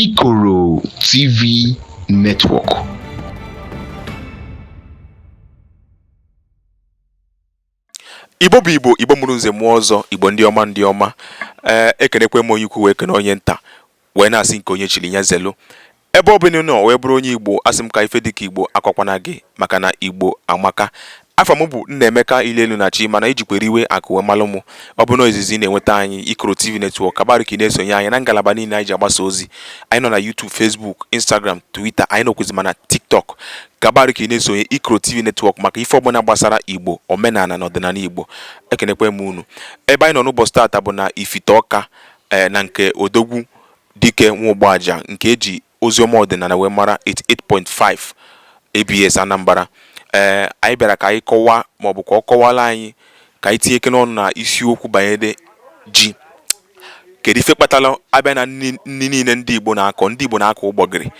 Ikoro TV Network. Igbo bụ Igbo, Igbo mụrụ nze mụọ ọzọ, Igbo ndị ọma, ndị ọma. Ee, ekenekwe m onye ukwu wee kene onye nta, wee na-asị nke onye chiri ya zelu. Ebe ọ bụla ị nọ wee bụrụ onye Igbo, asị m ka ife dịka Igbo akọkwana gị, maka na Igbo amaka. Afa m bụ Nnaemeka Ilelu na Chi, mana ijikwa eriwe akụ wee malụ mụ. Ọ bụ na izizi ị na-enweta anyị, Ikoro TV Network, kabarụ ka ị na-esonye anyị na ngalaba niile anyị ji agbasa ozi. Anyị nọ na YouTube, Facebook, Instagram, Twitter, anyị nọkwụzi ma na TikTok. Kabarụ ka ị na-esonye Ikoro TV Network maka ife ọbụla gbasara Igbo, omenala na ọdịnala Igbo. Ekenekwe m unu. Ebe anyị nọ n'ụbọchị taata bụ na Ifite Ọka, ee, na nke Odogwu Dike Nwogboaja, nke eji oziọma ọdịnala wee mara, 88.5 ABS Anambra. Ee, anyị bịara ka anyị kọwaa, maọbụ ka ọ kọwara anyị, ka anyị tinye eke n'ọnụ na isiokwu banyere ji. Kedu ife kpatara abịa na nni niile ndị Igbo na-akọ? Ndị Igbo na-akọ ụgbọgịrị,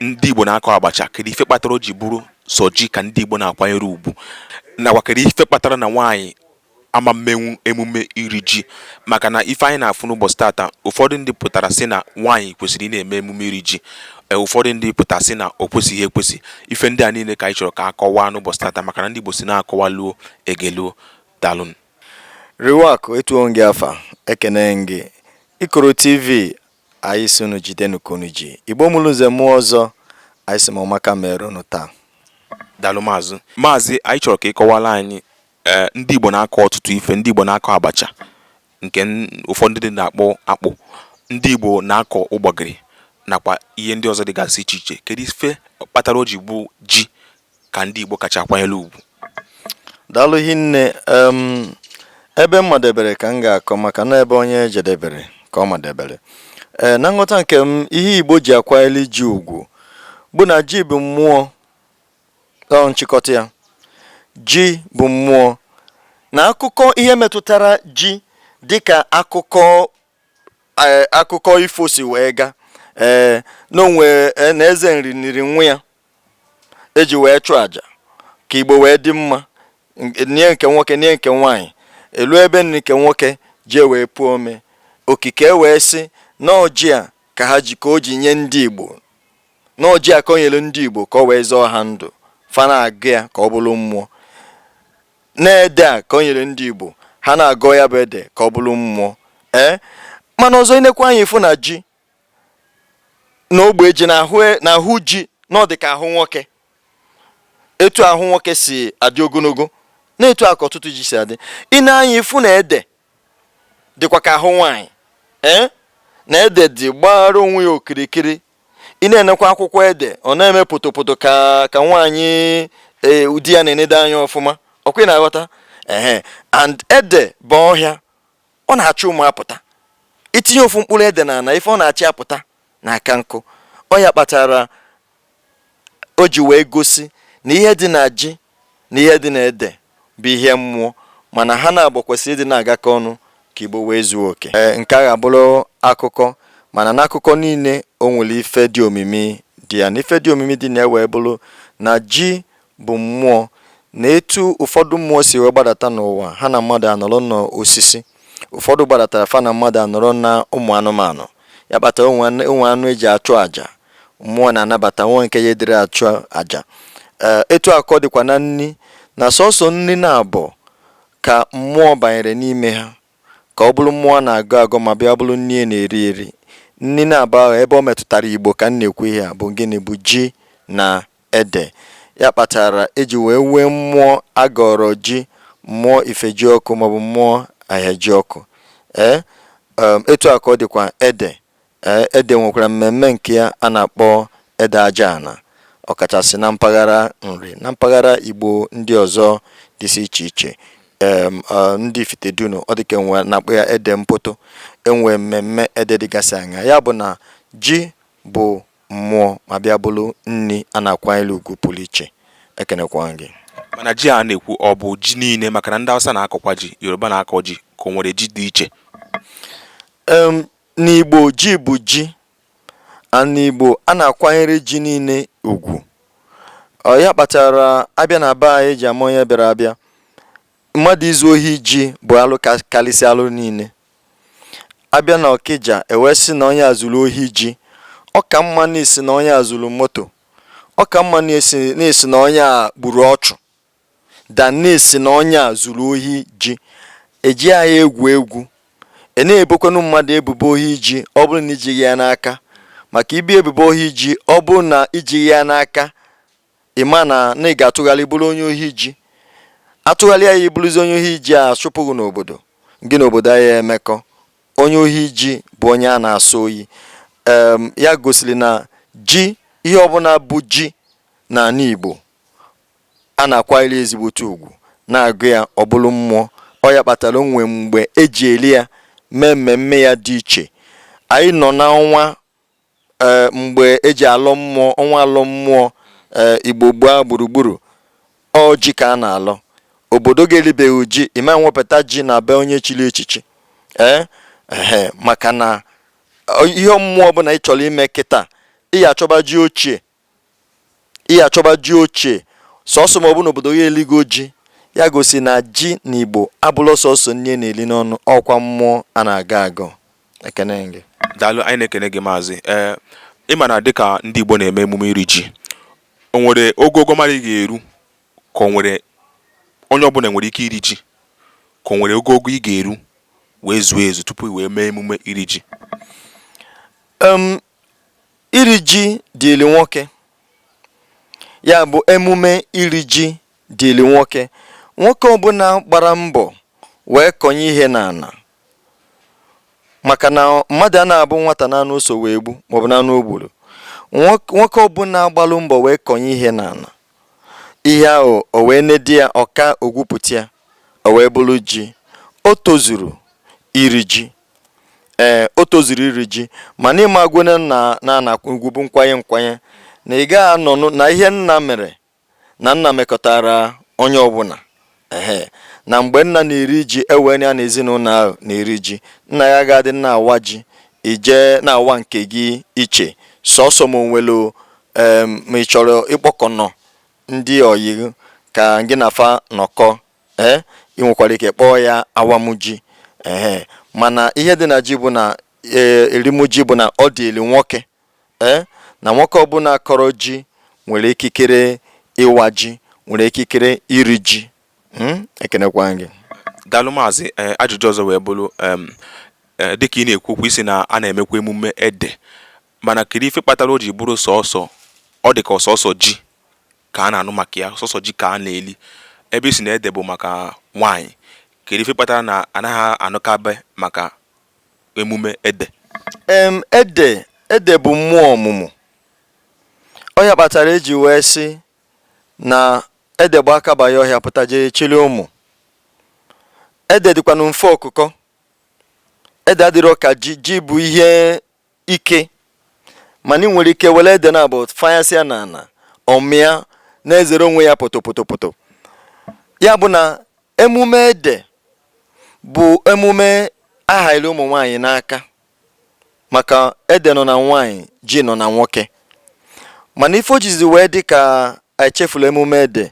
ndị Igbo na-akọ abacha. Kedu ife kpatara o ji bụrụ sọ ji ka ndị Igbo na-akwanyere ugwu? Nakwa kedu ife kpatara na nwaanyị ama mmenwu emume iri ji? Maka na ife anyị na-afụ n'ụbọchị tata, ụfọdụ ndị pụtara sị na nwaanyị kwesịrị ị na-eme emume iri ji, ụfọdụ ndị pụtara sị na o kwesịghị ekwesị. Ife ndị a niile ka anyị chọrọ ka a kọwaa n'ụbọchị tata, maka na ndị Igbo si na-akọwaluo egeluo. Daalụnụ. Riwakụ etuo gị afa, ekene gị. Ikoro TV, anyị si unu jidenu ka unu ji. Igbo mụrụ nze mụọ ọzọ, anyị si ma ọmaka mere unu taa. Daalụ, maazị. Maazị, anyị chọrọ ka ị kọwara anyị. Ee, ndị Igbo na-akọ ọtụtụ ife. Ndị Igbo na-akọ abacha, nke ụfọdụ ndị na-akpọ akpụ. Ndị Igbo na-akọ ụgbọgịrị nakwa ihe ndị ọzọ dịgasị iche iche. Kedu ife kpatara o ji bụ ji ka ndị Igbo kacha akwanyere ugwu? Daalụ hinne. Ebe m madebere ka m ga-akọ, maka na ebe onye jedebere ka ọ madebere. Ee, na nghọta nke m, ihe Igbo ji akwanyere ji ugwu bụ na ji bụ mmụọ. Ọ nchịkọta ya, ji bụ mmụọ, na akụkọ ihe metụtara ji dịka akụkọ, ee, akụkọ ifo si wee gaa, ee, na onwe na eze nri niri nwa ya eji wee chụọ àjà ka Igbo wee dị mma, nie nke nwoke, nie nke nwaanyị. Elu ebe nri nke nwoke jee wee pụọ ome, okike wee sị na ọjị a ka ha ji, ka o ji nye ndị Igbo, na ọjị a ka o nyere ndị Igbo ka ọ wee zọọ ha ndụ, fa na-agụ ya ka ọ bụrụ mmụọ, na ede a ka o nyere ndị Igbo, ha na-agọ ya bụ ede ka ọ bụrụ mmụọ. Ee, mana ọzọ, inekwa anya, ịfụ na ji na ogbe ji na ahụ ji na ọ dị ka ahụ nwoke. Etu ahụ nwoke si adị ogologo, na etu a ka ọtụtụ ji si adị. Ị na-anya, ịfụ na ede dịkwa ka ahụ nwaanyị. Ee, na ede dị gbara onwe ya okirikiri. Ị na-enekwa akwụkwọ ede, ọ na-eme potopoto ka nwaanyị, ee, ụdị ya na-enedo anya ọfụma. Ọkwa ị na-aghọta? Ehe, and ede bụ ọhịa, ọ na-achụ ụmụ apụta. Itinye ofu mkpụrụ ede na ana, ife ọ na-achị apụta na aka nkụ. Ọ ya kpatara o ji wee gosi na ihe dị na ji na ihe dị na ede bụ ihe mmụọ, mana ha na-abụ kwesịrị ịdị na-agakọ ọnụ ka Igbo wee zuo oke. Ee, nke a ga-abụrụ akụkọ, mana n'akụkọ niile o nwere ife dị omimi dị ya, na ife dị omimi dị na wee bụrụ na ji bụ mmụọ, na etu ụfọdụ mmụọ si wee gbadata n'ụwa, ha na mmadụ anọrọ n'osisi, ụfọdụ gbadatara, fa na mmadụ anọrọ na ụmụ anụmanụ. Ya kpatara onwe anụ eji achụ àjà mmụọ na-anabata, nwa nke ya edere achụ àjà. Ee, etu akọ dịkwa na nni, na sọsọ nri na-abụ ka mmụọ banyere n'ime ha ka ọ bụrụ mmụọ na-agọ agọ, ma bịa bụrụ nni na-eri eri. Nni na-abụ ahụ, ebe ọ metụtara Igbo ka m na-ekwu ihe a, bụ gịnị? Bụ ji na ede. Ya kpatara eji wee nwee mmụọ agọrọ ji, mmụọ ifeji ọkụ maọbụ mmụọ ahịaji ọkụ. Ee, etu a ka ọ dịkwa ede. Ee, ede nwekwara mmemme nke ya a na-akpọ ede aja ana, ọkachasị na mpaghara Nri na mpaghara Igbo ndị ọzọ dịsị iche iche. Ndị Ifitedunu, ọ dịka enwe na-akpọ ya ede mpoto. Enwe mmemme ede dịgasị anya. Ya bụ na ji bụ mmụọ, ma bịa bụrụ nri a na-akwanyere ugwu pụrụ iche. Ekenekwa gị. Mana ji a na-ekwu, ọ bụ ji niile? Maka na ndị Hausa na-akọkwa ji, Yoruba na-akọ ji, ka o nwere ji dị iche? N'Igbo, ji bụ ji, and n'Igbo a na-akwanyere ji niile ugwu. Ọ ya kpatara abịa na be anyị eji ama onye bịara abịa. Mmadụ izu ohi ji bụ alụ karịsịa alụ niile. Abịa na Ọkịja, ewee sị na onye a zuru ohi ji. Ọ ka mma na ị sị na onye a zuru moto, ọ ka mma na ị sị na onye a gburu ọchụ than na ị sị na onye a zuru ohi ji. Eji ya egwu egwu. Ị na-ebokwanụ mmadụ ebubo ohi ji ọ bụrụ na ijighị ya n'aka, maka ibi ebubo ohi ji ọ bụrụ na ijighị ya n'aka, ị ma na ị ga-atụgharị bụrụ onye ohi ji. Atụgharịa ya, ịbụrụzi onye ohi ji, a achụpụghị n'obodo gị na obodo anyị emekọ. Onye ohi ji bụ onye a na-asọ oyi. Ya gosiri na ji, ihe ọbụla bụ ji n'ala Igbo, a na-akwanyere ezigbote ugwu, na-agụ ya ọ bụrụ mmụọ. Ọ ya kpatara o nwee mgbe eji eli ya, mee mmemme ya dị iche. Anyị nọ n'ọnwa ee mgbe eji alọ mmụọ, ọnwa alọ mmụọ. Ee, Igbo gbaa gburugburu, ọ ji ka a na-alọ. Obodo ga-eribeghị ji, ịma nwepụta ji na be onye chiri echichi. Ee ehe, maka na ihe mmụọ ọbụla ị chọrọ ime kịta, ị ya achọba ji ochie, ị ya achọba ji ochie sọsọ ma ọ bụ n'obodo ya eligo ji. Ya gosi na ji na Igbo abụlọ sọsọ nne na-eli n'ọnụ, ọkwa mmụọ a na-agọ agọ. Ekene gị. Daalụ, anyị na-ekene gị, maazị. Ee, ịma na dịka ndị Igbo na-eme emume iri ji, o nwere ogogo mmadụ ga-eru, ka o nwere onye ọbụla nwere ike iri ji, ka o nwere ogogo ị ga-eru wee zuo ezu tupu i wee mee emume iri ji? Iri ji dịịrị nwoke. Ya bụ emume iri ji dịịrị nwoke. Nwoke ọbụla gbara mbọ wee kọnye ihe n'ala, maka na mmadụ a na-abụ nwata na anụ so wee gbu maọbụ na anụ o gburu. Nwoke ọbụla gbalụ mbọ wee kọnye ihe n'ala, ihe ahụ o wee nedi ya, ọka ogwupụta ya, o wee bụrụ ji, o tozuru iri ji. Ee, o tozuru iri ji. Mana ịmagwene na na ugwu bụ nkwanye nkwanye na ị gaghị anọ na ihe nna mere na nna mekọtara onye ọbụla. Ehe, na mgbe nna na-eri ji, ewee ya na ezinụlọ ahụ na-eri ji, nna ya ga-adị na-awa ji, ijee na-awa nke gị iche sọsọ. Ma onwelu ma ị chọrọ ịkpọkọnọ ndị oyi gị ka gị na fa nọkọ, ee, ị nwekwara ike kpọọ ya awamuji. Ehe, mana ihe dị na ji bụ na ee, erimuji bụ na ọ dịịrị nwoke. Ee, na nwoke ọbụla kọrọ ji nwere ikikere ịwa ji, nwere ikikere iri ji. Ekenekwa gị. Daalụ, maazị. Ee, ajụjụ ọzọ wee bụrụ, ee, dịka ị na-ekwu okwu isi na a na-emekwa emume ede, mana kedu ife kpatara o ji bụrụ sọọsọ, ọ dị ka sọọsọ ji ka a na-anụ maka ya, sọsọ ji ka a na-eli, ebe isi na ede bụ maka nwaanyị? Kedu ife kpatara na anaghị anụkabe maka emume ede? Ede bụ mmụọ ọmụmụ. Ọ ya kpatara eji wee sị na ede gba aka banye ọhịa pụta jee chịrị ụmụ. Ede dịkwanụ mfe ọkụkọ. Ede adịrọ ka ji. Ji bụ ihe ike, mana ị nwere ike were ede na abụ fanyasịa n'ala, ọmịa na-ezere onwe ya potopotopoto. Ya bụ na emume ede bụ emume ahairi ụmụ nwaanyị n'aka, maka ede nọ na nwaanyị, ji nọ na nwoke. Mana ife o jizi wee dị ka echefuru emume ede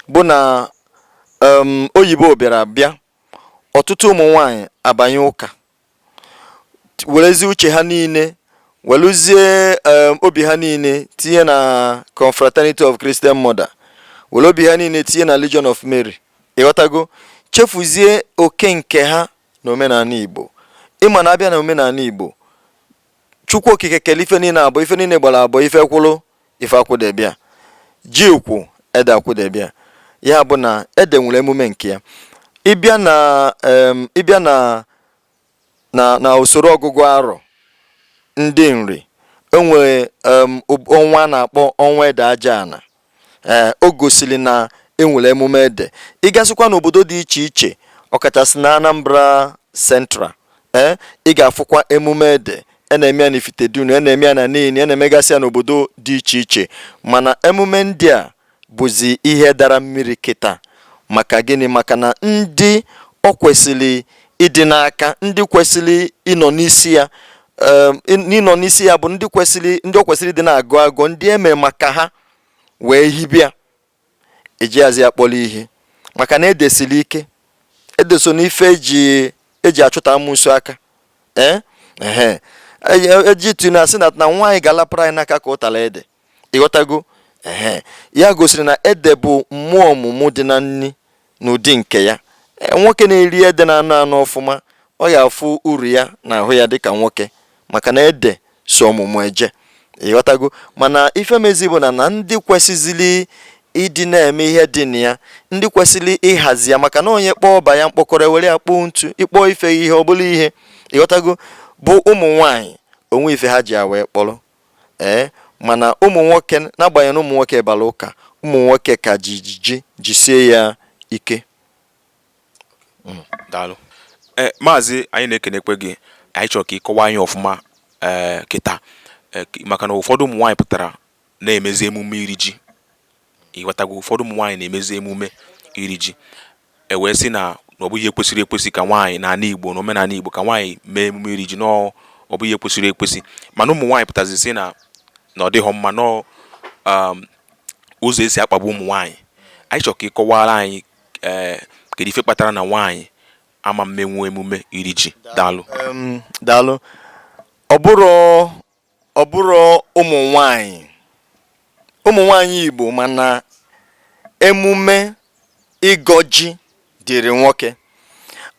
bụ na oyibo bịara bịa, ọtụtụ ụmụ nwaanyị abanye ụka, werezie uche ha niile, weluzie obi ha niile tinye na Confraternity of Christian Mother, were obi ha niile tinye na Legion of Mary. Ịghọtago? Chefuzie oke nke ha na omenala Igbo. Ịma na abịa na omenala Igbo, Chukwu Okike kele ife niile abụọ, ife niile gbara abụọ, ife kwụrụ, ife akwụdebịa, ji kwu, ede akwụdebịa. Ya bụ na ede nwere emume nke ya. Ịbịa na usoro ọgụgụ arọ ndị Nri, enwere ọnwa a na-akpọ ọnwa ede aja ana. Ee, o gosiri na enwere emume ede. Ịgasịkwa n'obodo dị iche iche, ọkachasị na Anambra Central, ee, ị ga-afụkwa emume ede e na-eme ya n'Ifitedunu, e na-eme ya na Neni, e na-emegasị ya n'obodo dị iche iche. Mana emume ndị a bụzi ihe dara mmiri kịta. Maka gịnị? Maka na ndị ọ kwesịrị ịdị n'aka, ndị kwesịrị ịnọ n'isi ya, ịnọ n'isi ya bụ ndị kwesịrị, ndị ọ kwesịrị ịdị na-agụ agụ, ndị eme maka ha wee hibịa, ejiazi ya kpọrọ ihe. Maka na edesiri ike, ede so n'ife eji achụta amụsụ aka. Ee ehe, Eji tu na-asị na nwaanyị ga-alapụrụ anyị n'aka ka ụtara ede. Ịghọtago? Ehe, ya gosiri na ede bụ mmụọ ọmụmụ dị na nni n'ụdị nke ya. Nwoke na-eri ede na-anụ anụ ọfụma, ọ ya-afụ uru ya na ahụ ya dịka nwoke, maka na ede so ọmụmụ eje. Ịghọtago? Mana ife mezi bụ na ndị kwesịzịrị ịdị na-eme ihe dị na ya, ndị kwesịrị ịhazi ya, maka na onye kpọọ ọba ya mkpọkọrọ ewere ya kpọọ ntu, ịkpọọ ife ihe ọ bụla ihe. Ịghọtago? Bụ ụmụ nwanyị onwe ife ha ji ya wee kpọrọ. Ee, mana ụmụ nwoke, n'agbanyeghị na ụmụ nwoke bara ụka, ụmụ nwoke ka ji ji jisie ya ike. Daalụ. Ee, maazị, anyị na-ekenekwe gị. Anyị chọrọ ka ị kọwaa anyị ọfụma ee kịta, maka na ụfọdụ ụmụ nwaanyị pụtara na-emezi emume iri ji. Ịghọtago? Ụfọdụ ụmụ nwaanyị na-emezi emume iri ji, e wee sị na ọ bụghị ihe kwesịrị ekwesị ka nwaanyị n'ala Igbo, na omenala Igbo, ka nwaanyị mee emume iri ji, na ọ bụghị ihe kwesịrị ekwesị. Mana ụmụ nwaanyị pụtazi sị na ọ dịghọ mma, nọọ ụzọ esi akpagbu ụmụ nwaanyị. Anyị chọrọ ka ị kọwara anyị, ee, kedu ife kpatara na nwaanyị ama mmenwu emume iri ji? Daalụ. Daalụ. Ọ bụrụ ụmụ nwanyị Igbo, mana emume ịgọ ji dịrị nwoke.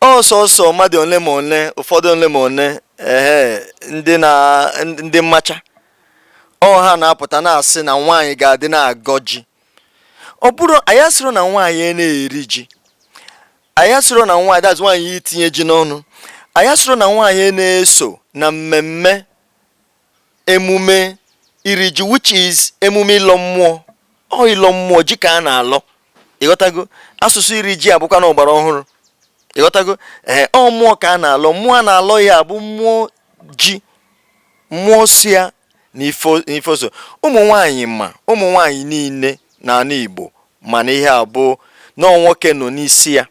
Ọsọsọ mmadụ ole ma ole, ụfọdụ ole ma ole, ehe, ndị na ndị mmacha ọ ha na-apụta na-asị na nwaanyị ga-adị na-agọ ji. Ọ bụrụ anyị asịrị na nwaanyị na-eri ji, anyị asịrị na nwaanyị, that's nwaanyị itinye ji n'ọnụ, anyị asịrị na nwaanyị na-eso na mmemme emume iri ji, which is emume ịlọ mmụọ. Ọ ịlọ mmụọ, ji ka a na-alọ. Ịghọtago? Asụsụ iri ji abụkwa na ọgbara ọhụrụ. Ịghọtago? Ee, ọ mmụọ ka a na-alọ. Mmụọ a na-alọ ya bụ mmụọ ji, mmụọ si ya na ifo so. Ụmụ nwanyị, ma ụmụ nwanyị niile n'ala Igbo, mana ihe a bụ na nwoke nọ n'isi ya.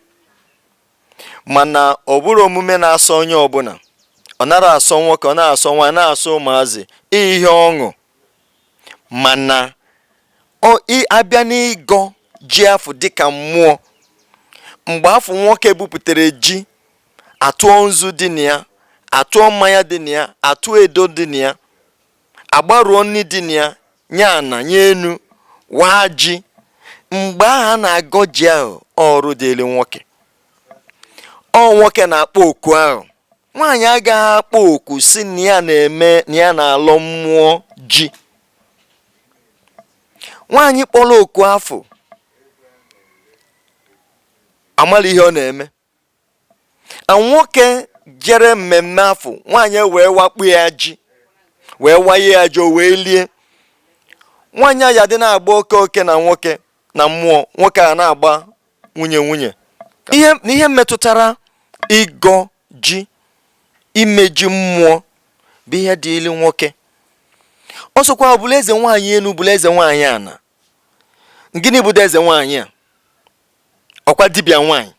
Mana ọ bụrụ omume na-asọ onye ọbụla, ọ nara asọ nwoke, ọ na-asọ nwaanyị, na-asọ ụmụazị, ihe ọṅụ. Mana ọ abịa n'ịgọ ji afụ dịka mmụọ, mgbe afọ nwoke bupụtara ji, atụọ nzu dị na ya, atụọ mmanya dị na ya, atụọ edo dị na ya, agbaruo nri dị na ya, nye ana, nye enu, waa ji, mgbe ahụ a na-agọ ji ahụ, ọrụ dịrị nwoke. Ọ nwoke na-akpọ oku ahụ. Nwaanyị agaghị akpọ oku si na ya na-eme, na ya na-alọ mmụọ ji. Nwaanyị kpọrọ oku afọ amala ihe ọ na-eme. A nwoke jere mmemme afọ, nwaanyị wee wakpo ya ji, wee waye ya ji, o wee lie. Nwaanyị a ya dị na-agba oke oke na nwoke na mmụọ, nwoke a na-agba nwunye nwunye. Ihe n'ihe metụtara ịgọ ji, imeji mmụọ bụ ihe dịịrị nwoke. Ọsọkwa bụrụ eze nwaanyị enu, bụrụ eze nwaanyị ana. Gịnị bụ eze nwaanyị a? Ọkwa dibịa nwaanyị.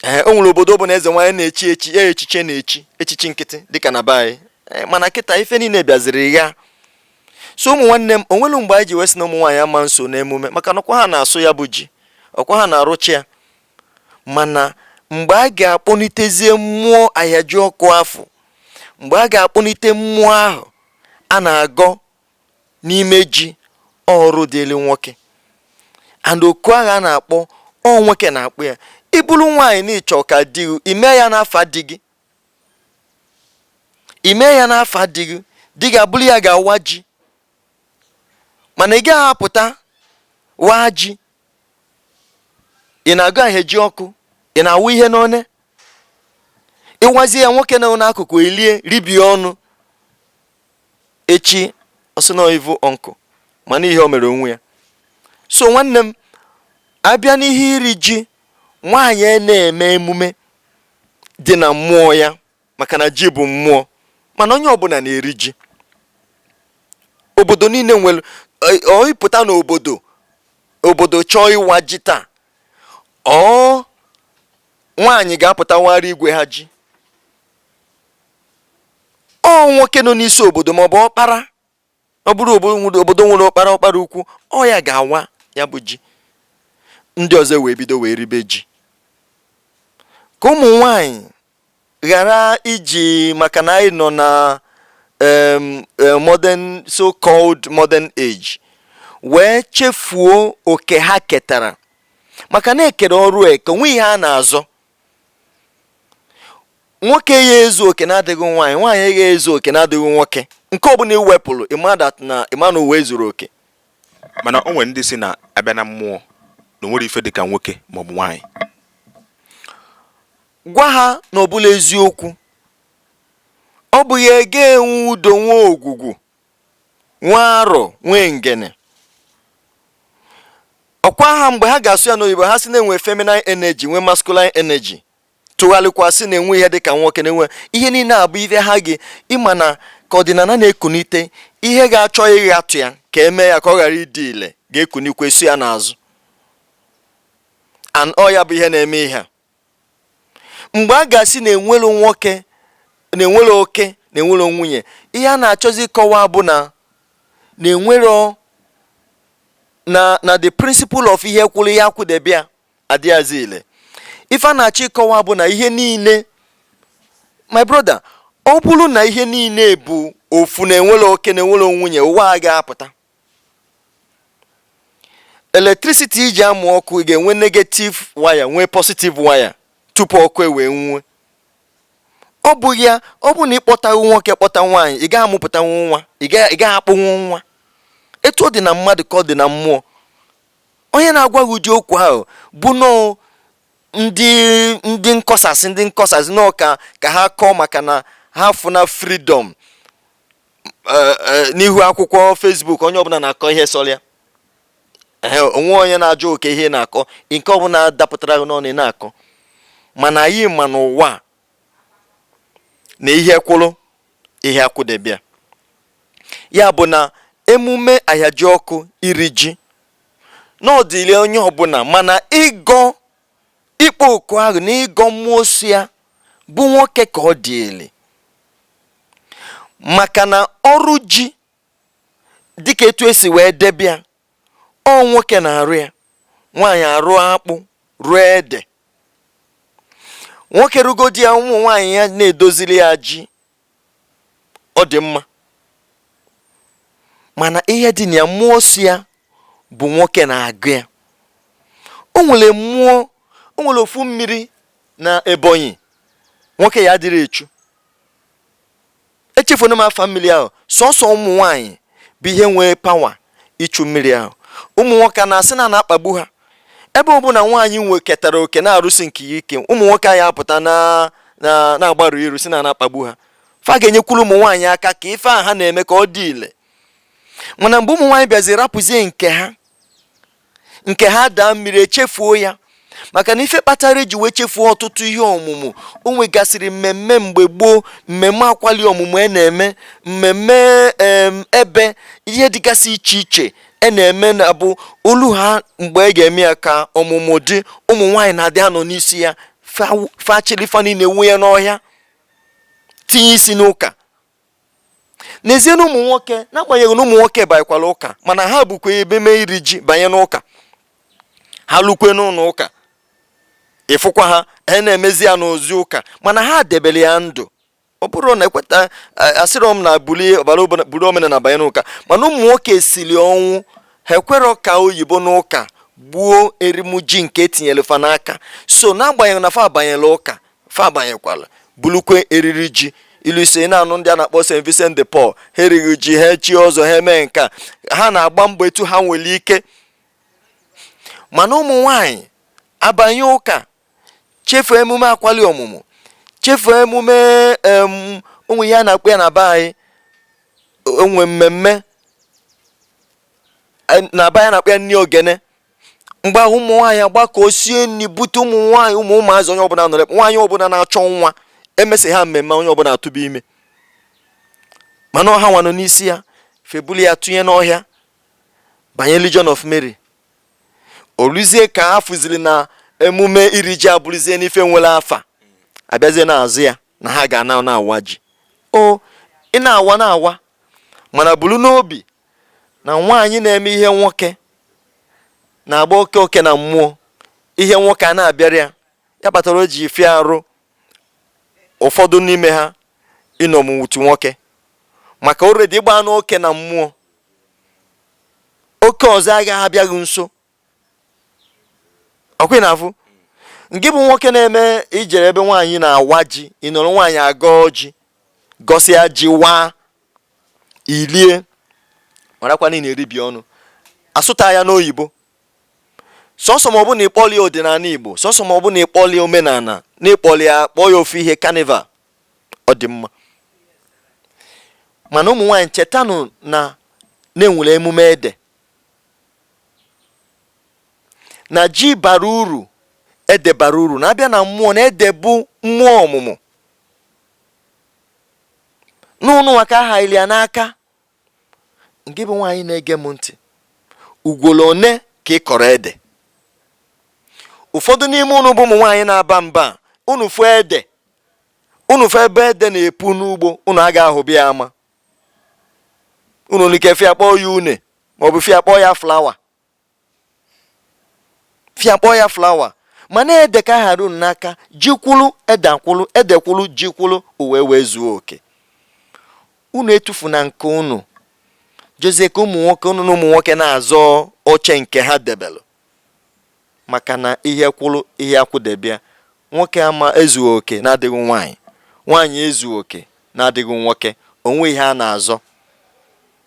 Ee, o nwere obodo bụ na eze nwaanyị na-echi echi ya, echiche na-echi echichi nkịtị dịka na be anyị. Ee, mana kịta ife niile bịaziri gha. So ụmụ nwanne m, onwelu mgbe anyị ji wee sị na ụmụ nwaanyị ama nso n'emume, maka na ọkwa ha na-asụ ya bụ ji, ọkwa ha na-arụchi ya. Mana mgbe a ga-akpọlitezie mmụọ ahịaji ọkụ afọ, mgbe a ga-akpọlite mmụọ ahụ a na-agọ n'ime ji, ọrụ dịrị nwoke. And oku ahụ a na-akpọ, ọ nwoke na-akpọ ya. Ịbụrụ nwaanyị na ịchọ ka di gị ime ya n'afa di gị, ime ya n'afa di gị, di gị abụrụ ya ga-awa ji. Mana ị gaghị apụta waa ji, ị na-agụ ahịa ọkụ, ị na-awụ ihe n'one, ịwazie ya, nwoke nọ n'akụkụ elie ribie ọnụ. Echi ọsị na evil uncle, mana ihe o mere onwe ya. So nwanne m, abịa n'ihe iri ji, nwaanyị na-eme emume dị na mmụọ ya, maka na ji bụ mmụọ. Mana onye ọbụla na-eri ji, obodo niile nwere. Ọ ịpụta n'obodo, obodo chọọ ịwa ji taa, ọ nwaanyị ga-apụta wara igwe ha ji? Ọ nwoke nọ n'isi obodo, maọbụ ọkpara. Ọ bụrụ obodo nwere ọkpara, ọkpara ukwu, ọ ya ga-awa ya bụ ji, ndị ọzọ wee bido wee ribe ji. Ka ụmụ nwanyị Ghara iji maka na anyị nọ na modern, so called modern age, wee chefuo oke ha ketara, maka na ekere ọrụ eke, onwe ihe a na-azọ. Nwoke ya ezu oke na-adịghị nwaanyị, nwaanyị ya ezu oke na-adịghị nwoke. Nke ọbụla iwepụrụ, ịma that na ịma na ụwa ezuru oke. Mana o nwere ndị si na abịa na mmụọ, na o nwere ife dịka nwoke maọbụ nwaanyị. Gwa ha na ọ bụla eziokwu. Ọ bụ ya ga-enwe udo, nwe ogwugwu, nwe arọ, nwee ngene. Ọkwa ha mgbe ha ga-asụ ya n'oyibo, ha si na-enwe feminine energy, nwee masculine energy, tụgharịkwa sị na-enwe ihe dịka nwoke, na-enwe ihe niile. Abụ ife ha gị ịma na ka ọdịnala na-ekunite, ihe ga-achọ ịghatụ ya ka emee ya ka ọ ghara ịdị ile ga-ekunikwe si ya n'azụ. And ọ ya bụ ihe na-eme ihe a. Mgbe a ga-asị na enwero nwoke, na enwero oke, na enwero nwunye, ihe a na-achọzi ịkọwa bụ na enwero na the principle of ihe kwụrụ ya akwụdebe ya adịghịzi ile. Ife a na-achọ ịkọwa bụ na ihe niile, my brother, ọ bụrụ na ihe niile bụ ofu, na enwero oke, na enwero nwunye, ụwa a ga-apụta. Electricity iji amụ ọkụ, ị ga-enwe negative wire, nwee positive wire tupu ọkụ ewee nwuo. Ọ bụ ya, ọ bụ na ịkpọtaghị nwoke, kpọta nwaanyị, ị gaghị amụpụtanwu nwa, ị gaghị akpụnwu nwa. Etu ọ dị na mmadụ ka ọ dị na mmụọ. Onye na-agwa gị ụdị okwu ahụ bụ nọọ ndị nkọsasị nọọ ka ha kọọ, maka na ha fụna freedom n'ihu akwụkwọ Facebook. Onye ọbụla na-akọ ihe sọrọ ya. Ehe, onwe onye na-ajụ oke ihe na-akọ nke ọbụla dapụtara gị n'ọnụ ị na-akọ. Mana anyị ma n'ụwa a na ihe kwụrụ ihe akwụdebịa ya bụ na emume Ahịajiọkụ, iri ji n'ọdịli onye ọbụla, mana ịgọ ịkpọ oku ahụ na ịgọ mmụọ si ya bụ nwoke ka ọ dịịlị, maka na ọrụ ji dịka etu esi wee debịa, ọ nwoke na-arụ ya. Nwaanyị arụ akpụ, rụọ ede. Nwoke rugodi ya, ụmụ nwaanyị ya na-edozili ya ji. Ọ dị mma, mana ihe dị na ya, mmụọ si ya bụ nwoke na-agụ ya. O nwere mmụọ, o nwere ofu mmiri na Ebonyi nwoke ya adịrị echu. Echefuna m afa mmiri ahụ. Sọsọ ụmụ nwanyị bụ ihe nwee power ichu mmiri ahụ. Ụmụ nwoke a na-asị na na-akpagbu ha. Ebe ọbụla nwaanyị nweketara oke na-arụsi nke ya ike, ụmụ nwoke anyị apụta na na na-agbarụ iru si na na-akpagbu ha. Fa ga-enyekwuru ụmụ nwaanyị aka ka ife a ha na-eme ka ọ dị ile. Mana mgbe ụmụ nwaanyị bịazi rapụzie nke ha, nke ha daa mmiri, echefuo ya. Maka na ife kpatara eji wee chefuo ọtụtụ ihe ọmụmụ o nwegasịrị, mmemme mgbe gboo, mmemme akwali ọmụmụ e na-eme, mmemme ebe ihe dịgasị iche iche e na-eme, na-abụ olu ha mgbe e ga-eme ya ka ọmụmụ dị, ụmụ nwaanyị na-adị anọ n'isi ya. Fachili fa niile wunye n'ọhịa, tinye isi n'ụka. N'ezie na ụmụ nwoke, n'agbanyeghị na ụmụ nwoke banyekwara ụka, mana ha bụkwa ememe iri ji banye n'ụka. Ha lukwe n'ụlọ ụka, ịfụkwa ha, ha na-emezi ya n'ozi ụka, mana ha debere ya ndụ. Ọ bụrụ na ekweta, asịrọ m na bulie ọbara buru omenala banye n'ụka, mana ụmụ nwoke siri ọnwụ, ha ekwerọ ka oyibo n'ụka gbuo erimuji nke etinyere fa n'aka. So n'agbanyeghị na fa banyere ụka, fa abanyekwala bulukwe eriri ji. Ilu ise na-anụ ndị a na-akpọ St. Vincent de Paul, ha erighị ji, ha echi ọzọ, ha eme nke a. Ha na-agba mbọ etu ha nwere ike. Mana ụmụ nwanyị abanye ụka, chefuo emume akwali ọmụmụ, chefuo emume onwe ihe a na-akpọ ya na be anyị. Onwe mmemme na be anyị na-akpọ ya nni ogene. Mgbe ahụ ụmụ nwaanyị agbakọ sie nri, bute ụmụ nwaanyị, ụmụ ụmụazị, onye ọbụla nọrọ. Nwaanyị ọbụla na-achọ nwa, emesị ha mmemme, onye ọbụla atụba ime. Mana ọha nwanọ n'isi ya, febuli ya tụnye n'ọhịa, banye Legion of Mary. Oluzie ka ha fụziri na emume iri ji abụrụzie n'ife nwere afa, abịazie n'azụ ya na ha ga-ana na-awa ji. O ị na-awa na-awa, mana buru n'obi na nwaanyị na-eme ihe nwoke na-agba oke oke na mmụọ, ihe nwoke a na-abịara ya. Ya kpatara o ji fịa arụ. Ụfọdụ n'ime ha ịnọ otu nwoke maka already ịgba n'oke na mmụọ, oke ọzọ agaghị abịaghị nso. Ọkwa ị na-afụ ngị bụ nwoke na-eme ijere ebe nwaanyị na-awa ji, ị nọrọ nwaanyị agọ ji, gọsịa ji waa, ilie, marakwa na ị na-eribi ọnụ. Asụta ya n'oyibo sọsọ ma ọ bụ na ịkpọlie ọdịnala Igbo, sọsọ ma ọ bụ na ịkpọlie omenala, na ịkpọlie ya, kpọọ ya ofu ihe, carnival, ọ dị mma. Mana ụmụ nwaanyị, chetanụ na na-enwere emume ede na ji bara uru, ede bara uru, na-abịa na mmụọ, na ede bụ mmụọ ọmụmụ n'ụnụ maka aha ili ya n'aka. Ngị bụ nwaanyị na-ege m ntị, ugwolo one ka ị kọrọ ede? Ụfọdụ n'ime unu bụ ụmụ nwaanyị na-aba mba, unu fụ ede, unu fụ ebe ede na-epu n'ugbo, unu agaghị ahụbi ya ama. Unu nwere ike fịa kpọọ ya une, maọbụ fịa kpọọ ya flower, fịa kpọọ ya flower, mana ede ka aghara unu n'aka. Ji kwulu, ede akwụlụ, ede kwulu, ji kwulu, uwe wee zuo oke. Unu etufuna nke unu jezie ka ụmụ nwoke, unu na ụmụ nwoke na-azọ oche nke ha debelụ, maka na ihe kwụrụ ihe akwụdebịa. Nwoke ama ezughị oke na-adịghị nwaanyị, nwaanyị ezughị oke na-adịghị nwoke. Onwe ihe a na-azọ.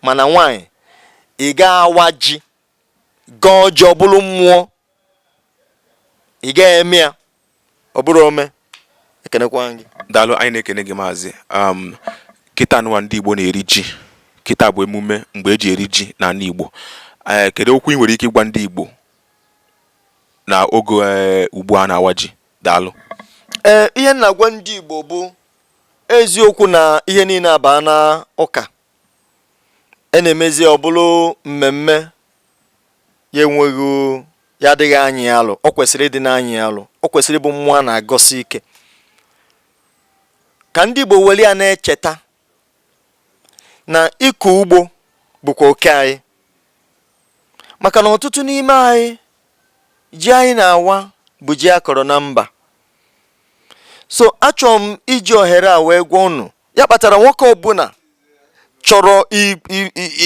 Mana nwaanyị, ị ga-awa ji, gọọ ji, ọ bụrụ mmụọ, ị ga-eme ya, ọ bụrụ ome. Ekenekwa gị. Daalụ, anyị na-ekene gị, maazị. Kịta nụwa ndị Igbo na-eri ji, kịta bụ emume mgbe eji eri ji n'ala Igbo. Ee, kedu okwu ị nwere ike ịgwa ndị Igbo na oge ugbu a na-awa ji? Daalụ. Ee, ihe m na-agwa ndị Igbo bụ eziokwu na ihe niile abaa na ụka e na-emezi, ọ bụrụ mmemme ya enweghị ya adịghị anyị alụ. Ọ kwesịrị ịdị n'anyị alụ, ọ kwesịrị ịbụ mmụọ a na-agọsi ike, ka ndị Igbo were ya na-echeta na ịkọ ugbo bụkwa oke anyị, maka na ọtụtụ n'ime anyị, ji anyị na-awa bụ ji a kọrọ na mba. So achọrọ m iji ohere a wee gwa unu ya kpatara nwoke ọbụla chọrọ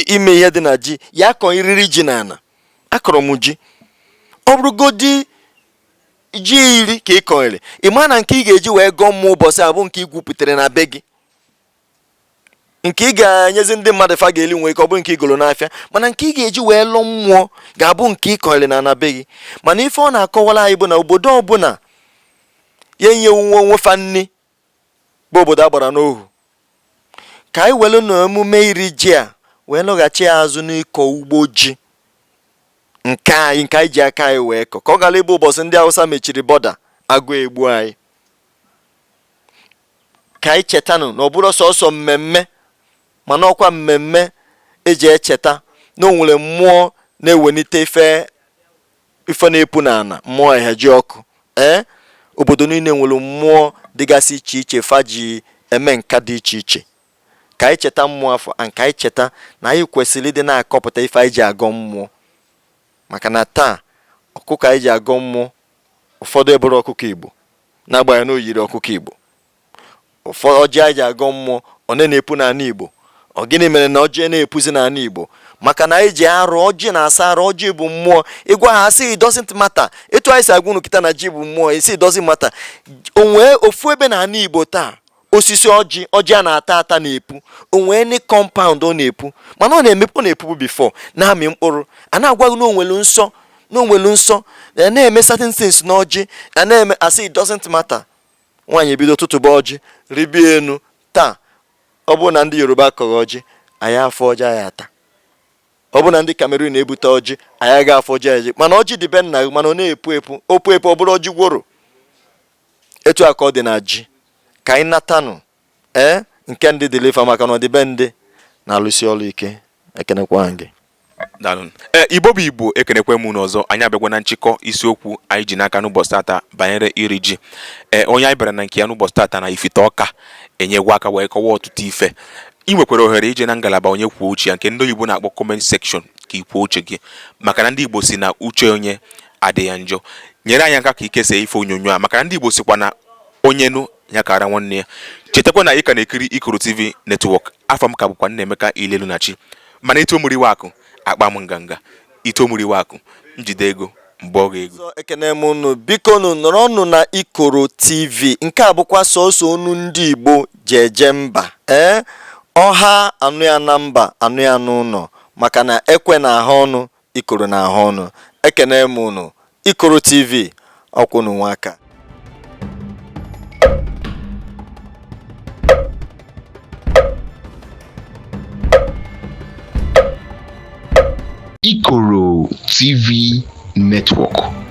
ime ihe dị na ji ya akọ iriri ji n'ala. Akọrọ m ji, ọ bụrụgodi ji 10 ka ị kọnyere, ị ma na nke ị ga-eji wee gọọ mmụọ ụbọchị a bụ nke ị gwupụtara na be gị. Nke ị ga-enyezi ndị mmadụ fa ga-eli nwee ike ọ bụrụ nke ị goro n'afịa, mana nke ị ga-eji wee lụọ mmụọ ga-abụ nke ị kọnyere na ana be gị. Mana ife ọ na-akọwara anyị bụ na obodo ọbụla ya enyewu onwe fa nni bụ obodo a gbara n'ohu. Ka anyị were na emume iri ji a wee lọghachi azụ n'ịkọ ugbo ji nke anyị, nke anyị ji aka anyị wee kọ, ka ọ gara ịbụ ụbọchị ndị Hausa mechiri border, agụ egbu anyị. Ka anyị chetanụ na ọ bụrụ sọsọ mmemme, mana ọkwa mmemme eji echeta na o nwere mmụọ na-ewelite ife, ife na-epu n'ala, mmụọ eheji ọkụ. Ee, obodo niile nwere mmụọ dịgasị iche iche fa ji eme nka dị iche iche. Ka anyị cheta mmụọ afọ a, ka anyị cheta na anyị kwesịrị ịdị na-akọpụta ife anyị ji agọ mmụọ, maka na taa ọkụkọ anyị ji agọ mmụọ ụfọdụ eburu ọkụkọ Igbo, n'agbanyeghị na o yiri ọkụkọ Igbo. Ụfọdụ ọjị anyị ji agọ mmụọ one na-epu n'ala Igbo. Ọ gịnị mere na ọjị na-epuzi n'ala Igbo? Maka na anyị ji arụ ọjị na-asa arụ. Ọjị bụ mmụọ. Ịgwa ha sị it doesn't matter. Etu anyị si agwa unu kịta na ji bụ mmụọ, esi it doesn't matter. O nwee ofu ebe n'ala Igbo taa osisi ọjị, ọjị a na-ata ata na-epu? O nwee ni compound ọ na-epu? Mana ọ na-emepu, ọ na-epubu before, na-amị mkpụrụ. A na-agwa gị na onwelu nsọ, na onwelu nsọ na na-eme certain things na ọjị a na-eme, asị it doesn't matter. Nwaanyị ebido tụtụba ọjị, ribie enu. Taa ọ bụrụ na ndị Yoruba kọrọ ọjị, anyị afọ ọjị anyị ata. Ọ bụrụ na ndị Cameroon na-ebute ọjị, anyị aga afọ ọjị anyị. Mana ọjị dị be nna gị, mana ọ na-epu epu, opu epu, ọ bụrụ ọjị gworo. Etu a ka ọ dị na ji. Ka anyị natanụ ee nke ndị dịlifa, maka na ọdịbe ndị na-alụsi ọrụ ike. Ekenekwa gị. Daalụ. Ee, Igbo bụ Igbo, ekenekwe m unu ọzọ. Anyị abịagwa na nchịkọ isiokwu anyị ji n'aka n'ụbọchị tata banyere iri ji. Ee, onye anyị bịara na nke ya n'ụbọchị tata na Ifite Ọka enyegwa aka wee kọwaa ọtụtụ ife. Ị nwekwara ohere ije na ngalaba onye kwuo uche ya, nke ndị oyibo na-akpọ comment section, ka ị kwuo uche gị, maka na ndị Igbo si na uche onye adịghị ya njọ. Nyere anyị aka ka ikesa ife onyonyo a, maka na ndị Igbo sikwa na onye nụ Ya kara nwanne ya. Chetakwa na ị ka na-ekiri Ikoro TV Network. Afa m ka bụkwa Nnaemeka Ilelunachi. Mana etu omuriwe akụ akpa m nganga, ito omuriwe akụ njide ego mgbe ọ ga-ego. Ọzọ, ekene m unu. Biko nu, nọrọnụ na Ikoro TV. Nke a bụkwa sọsọ onu ndị Igbo ji eje mba. Ee, ọha anụ ya na mba, anụ ya n'ụlọ, maka na ekwe na ahụ ọnụ Ikoro na ahụ ọnụ. Ekene m unu. Ikoro TV, ọkwụnụ nwaka. Ikoro TV Network.